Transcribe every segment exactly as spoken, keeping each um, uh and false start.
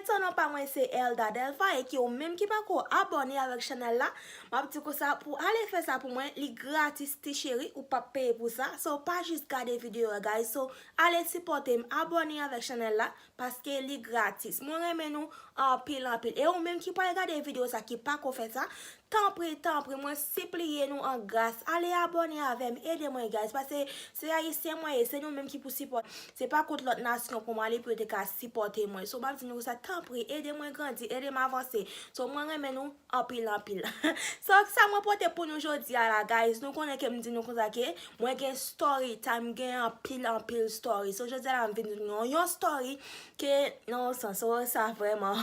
So non pa mwen se Elda Delva e ki ou menm ki pako abòne avèk chanèl la, m ap di konsa pou ale fè sa pou mwen, li gratis ti cheri, ou p ap peye pou sa. So pa jis gade videyo a guys, so ale sipòte m, abòne avèk chanèl la paske li gratis. Mwen renmen nou anpil anpil. E ou menm ki pral gade videyo sa ki pako fè sa, tanpri, tanpri, mwen sipliye nou an gras, ale abòne avè m, ede mwen guys, paske se ayisyen mwen ye, se nou menm ki pou sipòte. Se pa kont lòt nasyon pou mwen ale pou yo te ka sipòte mwen. So m ap di nou sa, tanpri, ede mwen grandi, ede m avanse. So mwen renmen nou anpil anpil. So sa mwen pote pou nou jodi a la guys, nou konnen ke m di nou konsa ke mwen gen story time, m gen anpil anpil story. So jodi a la m vin di nou yon story ke nan yon sans, so sa vrèman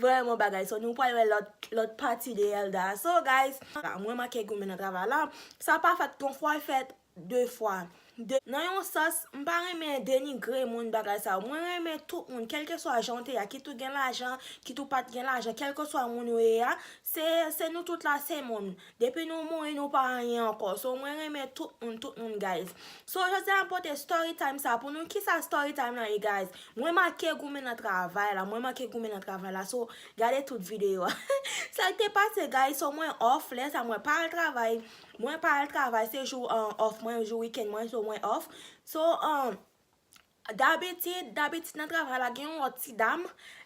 vrèman bagay. So nou pral wè lòt lòt pati de Elda. So guys, mwen manke goumen nan travay la. Sa pa fèt yon fwa, fèt de fwa. De, nan yon sans, m pa renmen denigre moun bagay sa yo. Mwen renmen tout moun, kèlkeswa jan w te ye a, kit ou gen lajan, kit ou pa t gen lajan, kèlkeswa moun ou ye a, se, se nou tout la se moun. Depi nou mouri, nou pa anyen ankò. So mwen renmen tout moun, tout moun guys. So jodi a m pote story time sa pou nou. Kisa story time nan ye guys? Mwen manke goumen nan travay la, mwen manke goumen nan travay la. So gade tout videyo a. Sa k te pase guys, so mwen off, lè sa mwen pa al travay. Mwen pa al travay, se jou off mwen, jou weekend mwen, so mwen off. So dabitid, dabitid nan travay la gen yon lòt ti dam,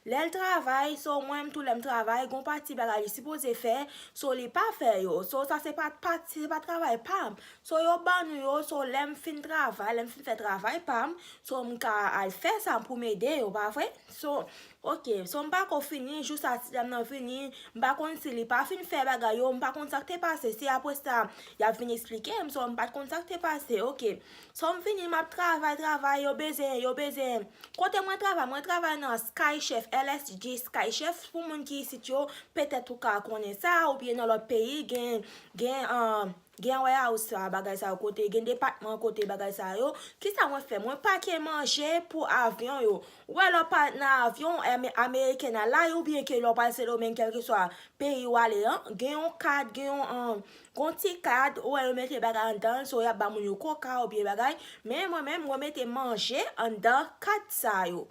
lè l travay, so mwen menm tou lè m travay, gon pati bagay li sipoze fè, so li pa fè yo. So sa se pa, pa, se pa travay pa m. So yo ban nou yo, so lè m fin travay, lè m fin fè travay pa m, so m ka al fè sa pou m ede yo, pa vre? So Ok, so m pako fini, jou sa ti dam nan vini, m pa konn si li pa fin fè bagay yo, m pa konn sa k te pase, se apre sa y ap vin eksplike m, so m pa t konn sa k te pase, ok. So m vini, m ap travay, travay, yo bezwen, yo bezwen. Kote mwen travay, mwen travay nan Sky Chef, L S G Sky Chef, pou moun ki isit yo, petèt ou ka konnen sa, oubyen nan lòt peyi, gen, gen, um, Gen warehouse sa, bagay sa yo kote, gen depatman kote bagay sa yo. Kisa mwen fè? Mwen pake manje pou avyon yo. Ou wè lè w pa nan avyon ameriken an la, oubyen ke lè w pral Sendomeng, kèlkeswa peyi w ale an, gen yon kad, gen yon, um, gen yon ti kad, ou wè yo mete bagay anndan l, so y ap ba moun yo koka oubyen bagay. Men mwen menm, mwen mete manje anndan kad sa yo.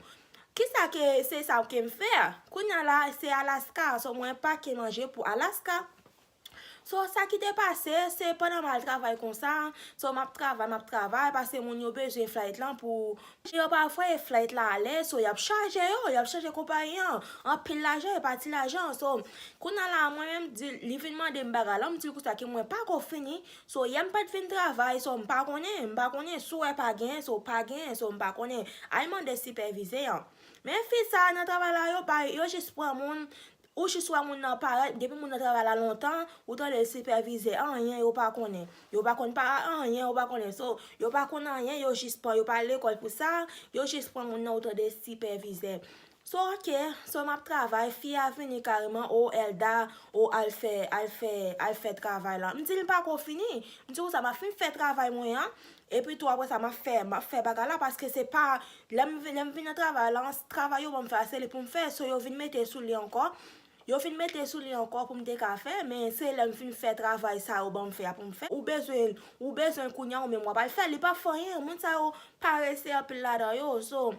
Kisa ke, se sa ke m fè? Kounye a la, se Alaska, so mwen pake manje pou Alaska. So sa ki te pase, se pandan m al travay konsa, so m ap travay, m ap travay, paske moun yo bezwen flight lan pou yo pa voye flight la ale, so y ap chaje yo, y ap chaje konpayi an anpil lajan, e pa ti lajan. So kounye a la, mwen menm di, li vin mande m bagay la, m di l konsa ke mwen pako fini, so yè m pa t vin travay, so m pa konnen, m pa konnen si w wè pa gen, so pa gen, so m pa konnen. Al mande sipèvize an. Men fi sa nan travay la, yo pa, yo jis pran moun, ou jis wè moun nan parèt, depi moun nan travay la lontan, ou tande l sipèvize, anyen yo pa konnen. Yo pa konn pa anyen, yo pa konnen. So, yo pa konn anyen, yo jis pran, yo pa al lekòl pou sa, yo jis pran moun nan, ou tande sipèvizè. So, ok, so m ap travay, fi a vini kareman, o Elda, o al fè, al fè, al fè travay la. M di l m pako fini. M di konsa, m ap fin fè travay mwen an. Epi tou apre sa, m ap fè, m ap fè bagay la, paske se pa, lè m vin, lè m vin nan travay la, travay yo ban m fè a, se li pou m fè, so yo vin mete sou li ankò. Yo vin mete sou li ankò pou m te ka fè, men se lè m fin fè travay sa yo ban m fè a pou m fè. Ou bezwen, ou bezwen l kounye a, ou menm w ap al fè l, li p ap fè anyen, moun sa yo parese anpil ladan yo, so,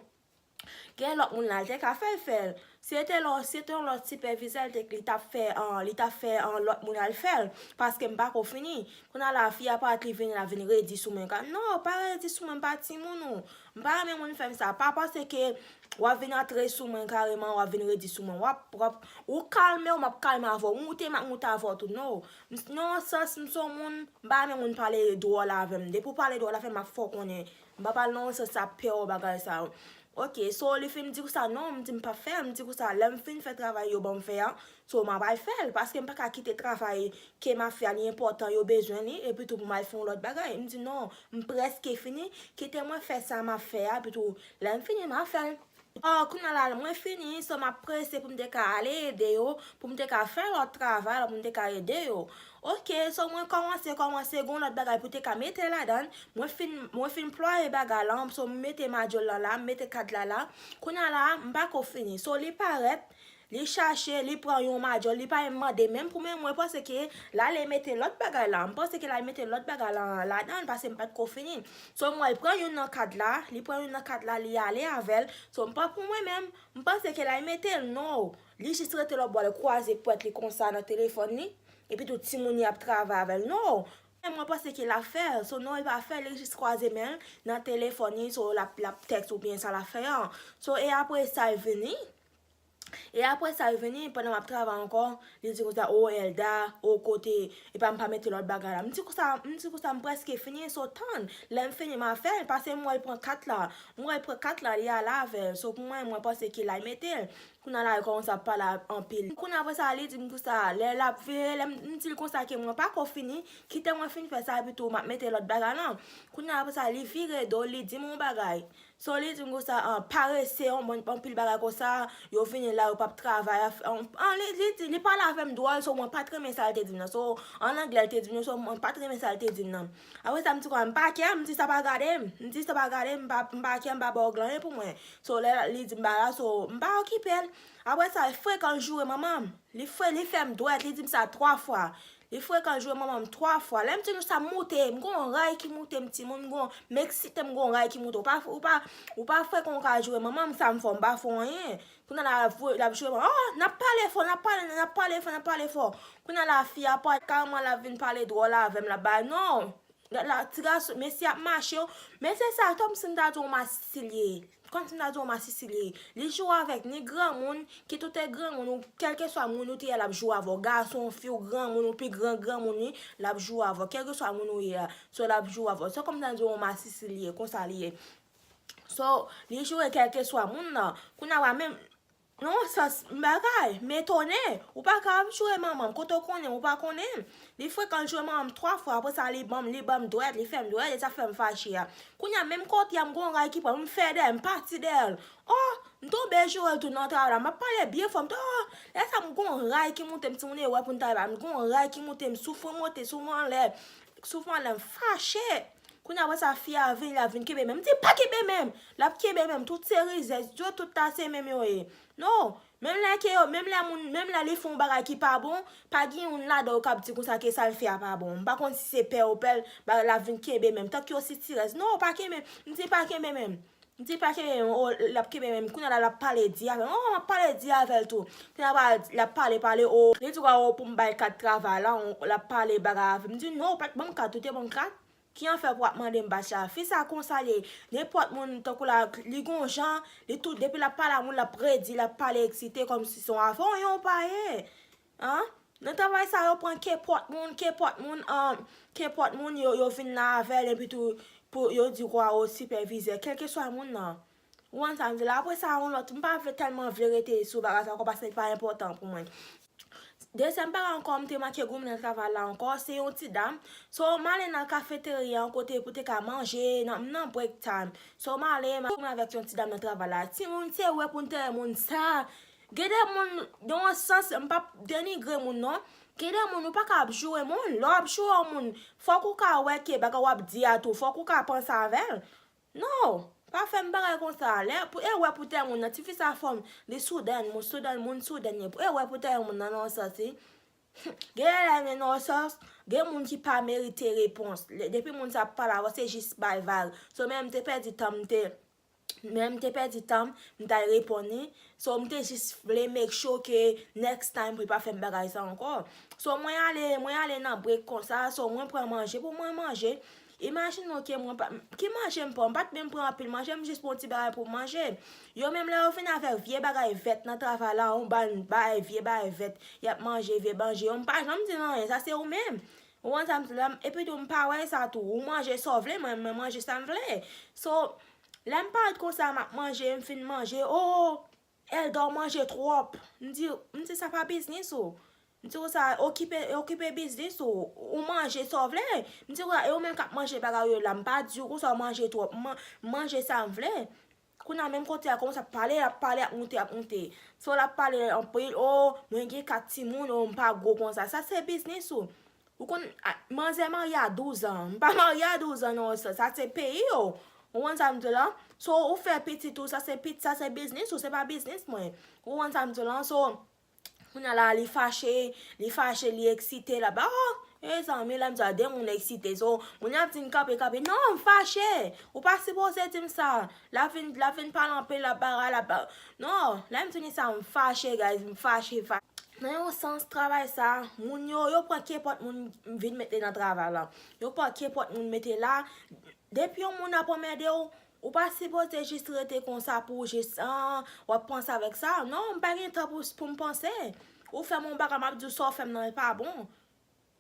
gen lòt moun la, l te ka fè l, fè l. Si se te lò, si se te yon lòt sipèvizè, l te, li t ap fè, an, li t ap fè, an, lòt moun al fè l, paske m pako fini. Kounye a la, fi a parèt, li vini la, vin redi sou mwen. Ka, non, pa redi sou mwen, m pa timoun ou. M pa renmen moun fè m sa. Pa panse ke w ap vin antre sou mwen kareman, w ap vin redi sou mwen. W ap, w ap, ou kalme w, m ap kalme avè w. Moute, m ap moute avè w tou. Non. M, nan yon sans, m se yon moun, m pa renmen moun pale dwòl avè m. Depi w pale dwòl avè m, m ap fè w konnen. M pa pale nan yon sans ap pè w bagay sa yo. Ok, so li fin di konsa, non, m di m p ap fè l, m di konsa, lè m fin fè travay yo ban m fè a, so m ap al fè l, paske m pa ka kite travay ke m ap fè a, li enpòtan, yo bezwen li, epi tou pou m al fè yon lòt bagay. M di, non, m prèske fini, kite mwen fè sa m ap fè a, epi tou, lè m fini, m ap fè l. Oh, kounye a la, mwen fini, so m ap prese pou m te ka ale ede yo, pou m te ka fè lòt travay la, pou m te ka ede yo. Ok, so mwen kòmanse, kòmanse, gon lòt bagay pou te ka mete ladan l. Mwen fin, mwen fin plwaye bagay lan, so m mete madyòl lan la, m mete kad la la. Kounye a la, m pako fini. So li parèt, Li chache, li pran yon madjòl, li pa menm mande menm pou mwen, mwen panse ke l ale mete lòt bagay la. M panse ke l al mete lòt bagay la ladan l, paske m pa t ko fini. So, m wè l pran youn nan kat la, li pran youn nan kat la, li ale avè l. So, m pa pou mwen menm, m panse ke l al mete l, non. Li jis rete lòtbò, l kwaze pwèt li konsa nan telefòn li. Epi tou timoun li ap travay avè l. Non. Mwen panse ke l ap fè l. So, non, li pa fè l, li jis kwaze men l nan telefòn li, so, l ap, l ap tèks oubyen sa l ap fè an. So, e apre sa, l vini. E apre sa, l vini, pandan m ap travay ankò, li di konsa, "O, Elda, o, kote, epa m pa mete lòt bagay la." M di konsa, m di konsa, "M prèske fini, so tann. Lè m fini, m a fè l, paske m wè l pran kat la. M wè l pran kat la, li ale avè l. So, pou mwen, mwen panse ke l al mete l." Kounye a la, li kòmanse ap pale anpil. Kounye a, apre sa, li di m konsa, lè l ap vire, lè m, m di l konsa ke mwen pa ko fini, kite mwen fin fè sa, epi tou, m ap mete lòt bagay la. Kounye a, apre sa, li vire do, li di m yon bagay. So, li di m konsa, ah, parese, yon bon, anpil bagay konsa, yo vini la, yo p ap travay. An, an, li, li, di- li pale avè m dwòl, so, mwen pa t renmen sa l te di m nan. So, an anglè, l te di m, so, mwen pa t renmen sa l te di m nan. Apre sa, m di kwa, m pa kè, m di sa pa gade m. M di sa pa gade m, m pa, m pa kè, m pa ba w glanyen pou mwen. So, lè li di m bagay la, so, m pa okipe l. Apre sa, li frekan joure manman m. Li fre, li fè m dwèt, li di m sa twa fwa. Li frekan joure manman m twa fwa. Lè m di nou sa moute, m gon ray ki moute m timoun, m gon, m eksite, m gon ray ki moute. Ou pa, ou pa, ou pa frekan ou ka joure manman m, sa m fè w, m pa fè w anyen. Kounye a la, l ap joure manman, oh, n ap pale fò, n ap pale, n ap pale fò, n ap pale fò. Kounye a la, fi a pa, kareman l ap vin pale dwòl avè m, l ap bay, non. La, la, ti gason, mesye ap mache, o. Mesye sa, kòmsi m ta di w masisi l ye. Kòmsi m ta di w masisi l ye. Li joure avèk ni granmoun, ki tout e granmoun, ou kèlkeswa moun ou te ye, l ap joure avè w. Gason, fi w, granmoun, ou pi gran granmoun li, l ap joure avè w. Kèlkeswa moun ou ye a, so l ap joure avè w. Se kòmsi m ta di w masisi l ye, konsa li ye. So, li joure kèlkeswa moun nan. Kounye a, menm, nan yon sans, m bagay, m etone. Ou pa ka ap joure manman m, kote w konnen, ou pa konnen. Li frekan joure manman m twa fwa, apre sa, li ban m, li ban m dwèt, li fè m dwèt, e sa fè m fache a. Kounye a, menm kote a, m gon ray ki pran m, m fè dèyè, m pati dèyè l. Oh, m tonbe joure l tou nan travay la, m ap pale byen fò, m tonbe, oh, lè sa, m gon ray ki moute m, timoun e wè pou n ta pale, m gon ray ki moute m, soufri monte sou mwen anlè, soufri anlè, m fache. Kounye a, apre sa, fi a vini, l ap vin kenbe men m. M di, pa kenbe men m. L ap kenbe men m. Tout se rizèz yo, tout ta se menm yo ye. Non. Menm lè ke yo, menm lè moun, menm lè li fè yon bagay ki pa bon, pa gen youn ladan yo k ap di konsa ke sa l fè a pa bon. M pa konn si se pè yo pè l, bagay la vin kenbe men m. Tank yo sitirèz. Non, pa kenbe. M di, pa kenbe men m. M di, pa kenbe men m. Oh, l ap kenbe men m. Kounye a la, l ap pale di avè m. Oh, m ap pale di avè l tou. Kounye a la, l ap pale, pale, oh. Li di, oh, pou m bay kat travay la, oh, l ap pale bagay avè m. M di, non, ou pa t ban m kat, ou te ban m kat. Ki afè pou w ap mande m batch la? Fi sa konsa l ye. Nenpòt moun, tankou la, li gon jan, li tou, depi l ap pale a moun, l ap redi, l ap pale eksite, kòmsi se yon afè, yon pa ye. An? Nan travay sa, yo pran kenpòt moun, kenpòt moun, an, kenpòt moun, yo, yo vin la avè l, epi tou, pou yo di kwa o sipèvizè, kèlkeswa moun nan. Ou konn sa m di la? Apre sa, yon lòt, m pa vle tèlman vle rete sou bagay sa ankò, paske li pa enpòtan pou mwen. Dezyèm bagay ankò, m te manke goumen nan travay la ankò, se yon ti dam. So, m ale nan kafeterya, yon kote pou te ka manje, nan, m nan break time. So, m ale, m ap goumen avèk yon ti dam nan travay la. Timoun, se wè pou n te wè moun sa. Gen de moun, nan yon sans, m p ap denigre moun, non. Gen de moun, ou pa ka ap joure moun. Lè w ap joure yon moun, fòk ou ka wè ke bagay w ap di a tou, fòk ou ka panse avè l. Non, pa fè m bagay konsa. Lè, pou, e wè pou tèl moun nan, tifi sa fò m, li soudèn, moun soudèn, moun soudèn ye. Pou, e wè pou tèl moun nan, nan yon sans, wi. Gen lè, men nan yon sans, gen moun ki pa merite repons. Lè, depi moun sa ap pale avè w, se jis bay vag. So, men m te pèdi tan, m te, men m te pèdi tan, m t al reponn li. So, m te jis vle make sure ke next time pou li pa fè m bagay sa ankò. So, mwen ale, mwen ale nan break konsa. So, mwen pran manje pou mwen manje. Imajine w ke mwen pa, ki manje m pran? M pa t menm pran anpil manje, m jis pran yon ti bagay pou m manje. Yo menm lè yo vin avèk vye bagay vèt nan travay la, yon bann bagay, vye bagay vèt, y ap manje vye manje yo, m pa janm di l anyen, sa se ou menm. Ou konn sa m di la, epi tou m pa wè sa tou, ou manje sa w vle, mwen, mwen manje sa m vle. So, lè m parèt konsa, m ap manje, m fin manje, oh, Elda, w manje twòp. M di, m di, sa pa biznis ou. M di konsa, okipe, okipe biznis ou. Ou manje sa w vle. M di konsa, e ou menm k ap manje bagay yo la, m pa di w konsa w manje twòp. M man-, m manje sa m vle. Kounye a menm kote a kòmanse ap pale, ap pale, ap moute, ap moute. So l ap pale anpil, o, mwen gen kat timoun, o, m pa gwo konsa. Sa se biznis ou. Ou konn, a, manzè marye a douz an. M pa marye a douz an non, sa, sa se peyi yo. Ou konn sa m di w la? So, ou fè pitit ou, sa se pit, sa se biznis ou, se pa biznis mwen. Ou konn sa m di w la? So, kounye a la, li fache, li fache, li eksite, l ap, oh, e zanmi, lè m di a de moun eksite. So, moun ap di m kanpe, kanpe. Non, m fache. Ou pa sipoze di m sa. L ap vin, l ap vin pale anpil, l ap bagay, l ap ba-, non, lè m di sa, m fache, guys, m fache, fache. Nan yon sans, travay sa, moun yo, yo pran kenpòt moun vin mete nan travay la. Yo pran kenpòt moun mete la. Depi yon moun ap anmède w, ou pa sipoze jis rete konsa pou w jis, ah, w ap panse avèk sa. Non, m pa gen tan pou, pou m panse. Ou fè m yon bagay, m ap di w sa w fè m nan, e pa bon.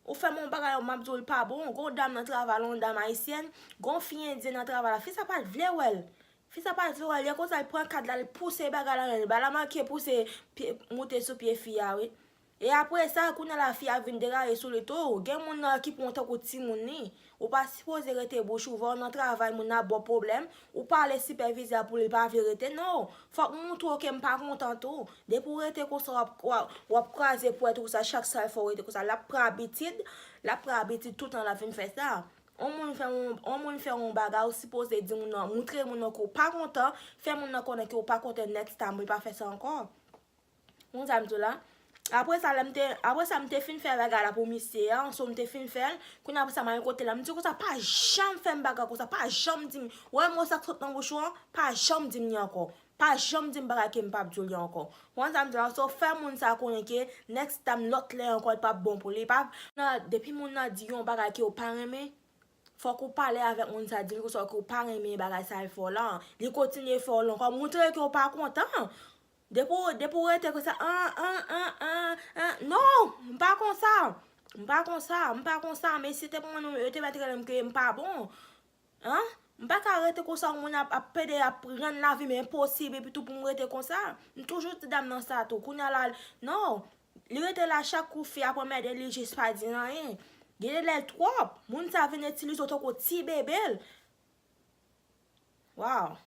Ou fè m yon bagay, m ap di w l pa bon. Gon dam nan travay la, yon dam ayisyèn, gon fi endyen nan travay la. Fi sa pa t vle wè l. Fi sa pa t vle wè l. Lè konsa, l pran kad la, l pouse bagay la nan l. Bagay la manke pouse pye, moute sou pye fi a, wi. E apre sa, kounye a la, fi a vin deraye sou li tou. Gen moun nan ki pran w tankou timoun li. Ou pa sipoze rete bouch ouvè, w nan travay, moun nan ba w pwoblèm. Ou pale sipèvizè a pou li pa vle rete. Non, fòk m montre w ke m pa kontan tou. Depi w rete konsa, w ap, w ap, w ap kraze pwèt ou sa, chak sa l fè w rete konsa. L ap pran abitid, l ap pran abitid toutan l ap vin fè sa. On moun fè on, on moun fè on bagay, ou sipoze di moun nan, montre moun nan ke w pa kontan, fè moun nan konnen ke w pa kontan, next time, li pa fè sa ankò. Ou konn sa m di w la? Apre sa, lè m te, apre sa, m te fin fè bagay la pou misye an, so m te fin fè l. Kounye a apre sa, m al kote l la, m di konsa, pa janm fè m bagay konsa, pa janm di m, wè mo sa k sot nan bouch ou an, pa janm di m li ankò. Pa janm di m bagay ke m p ap di w li ankò. Ou konn sa m di w la? So, fè moun sa konnen ke next time, lòt lè ankò, li p ap bon pou li. Pa, nan, depi moun nan di yon bagay ke w pa renmen, fòk ou pale avèk moun sa, di l konsa ke w pa renmen bagay sa l fè w la. Li kontinye fè w l ankò, montre ke w pa kontan. Depi w, depi w rete konsa, an, an, an, an, an, non, m pa konsa. M pa konsa, m pa konsa, mesye te pran mwen, yo te mèt rele m ke m pa bon. An? M pa ka rete konsa, yon moun ap, ap pede, ap rann lavi m enposib, epi tou pou m rete konsa. M toujou di dam nan sa tou. Kounye a la, non. Li rete la chak kou fi ap anmède li, li jis pa di anyen. Gen de lè l twòp. Moun sa vin itilize w tankou ti bebe l. Wow.